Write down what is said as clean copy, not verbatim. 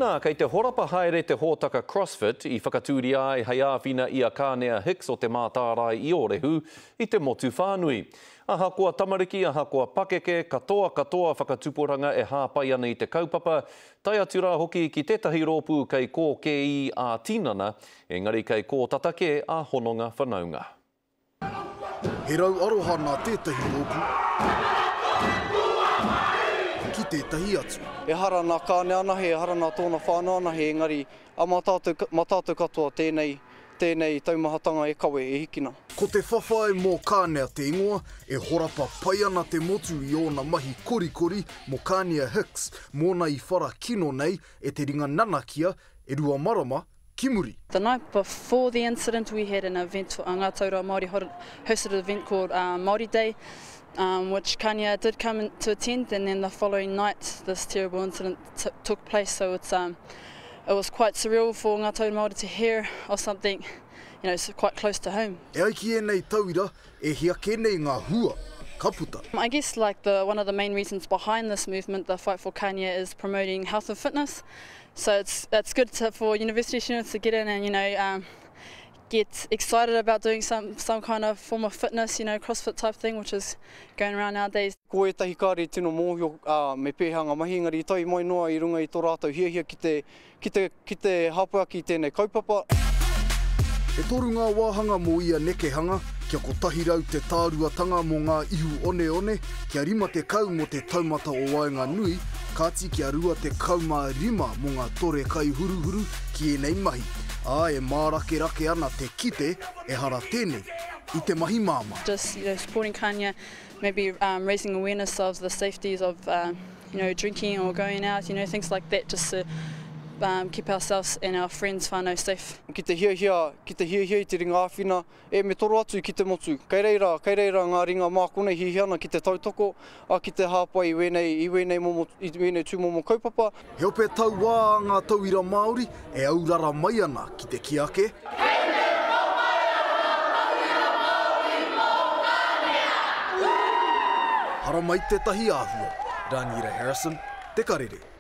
Nā, kei te horapa haere te hōtaka CrossFit i whakatūria ai hei āwhina i a Kānea Hicks o Te Mātārae i Ōrehu i te motu whānui. Ahakoa tamariki, ahakoa pakeke, katoa katoa whakatupuranga e hāpai ana i te kaupapa, tae atu rā hoki ki tētahi rōpū kei kō kē ā-tinana, engari kei kō tata kē ā-hononga whanaunga. He rau aroha nā tētahi rōpū ki tētahi atu. Ehara nā Kāne anahe, ehara nā tōna whānau anahe, engari a mā tātou, mā tātou katoa tēnei, tēnei taumahatanga e kawe, e hikina. Ko te whawhai mō Kānea te ingoa, e horapa pai ana te motu i ōna mahi korikori mō Kānea Hicks, mōna i whara kino nei e te ringa nanakia e rua marama ki muri. The night before the incident we had an event, Ngā Taura Māori hosted an event called Māori Day which Kania did come to attend and then the following night this terrible incident took place so it's um, it was quite surreal for Ngā Taura Māori to hear of something you know, quite close to home. E ai ki ēnei tauira, e hia kē nei ngā hua ka puta. I guess like the one of the main reasons behind this movement, the Fight for Kania, is promoting health and fitness. So it's, it's good to, for university students to get in and, you know, um, get excited about doing some, some kind of form of fitness, you know, CrossFit type thing, which is going around nowadays. Ko ētahi kāre tino mōhio uh, me pēhea ngā mahi, engari i tae mai noa i runga i tō rātou hiahia ki te, ki te, ki te hāpai ake i tēnei kaupapa. E toru ngā wāhanga mō ia nekehanga, kia 100 te tāruatanga mō ngā ihu oneone, kia 50 mō te taumata o waenganui, kāti kia 25 mō ngā tore kaihuruhuru ki ēnei mahi, ā, e mārakerake ana te kite ehara tēnei i te mahi māmā. Just, you know, supporting Kanya, maybe um, raising awareness of the safeties of uh, you know, drinking or going out, you know, things like that, just to um, keep ourselves and our friends whānau safe. Ki te hiahia, ki te hiahia i te ringa āwhina, e me toro atu ki te motu. Kei reira, kei reira ngā ringa mā konei hiahia ana ki te tautoko, a ki te hāpai i wēnei, i wēnei momo, i wēnei tūmomo kaupapa. He ope tauā a ngā tauira Māori e aurara mai ana ki te kī ake. Kei te whawhai a ngā tauira Māori mō Kānea! Haramai tētahi āhua. Rānira Harrison, Te Karere.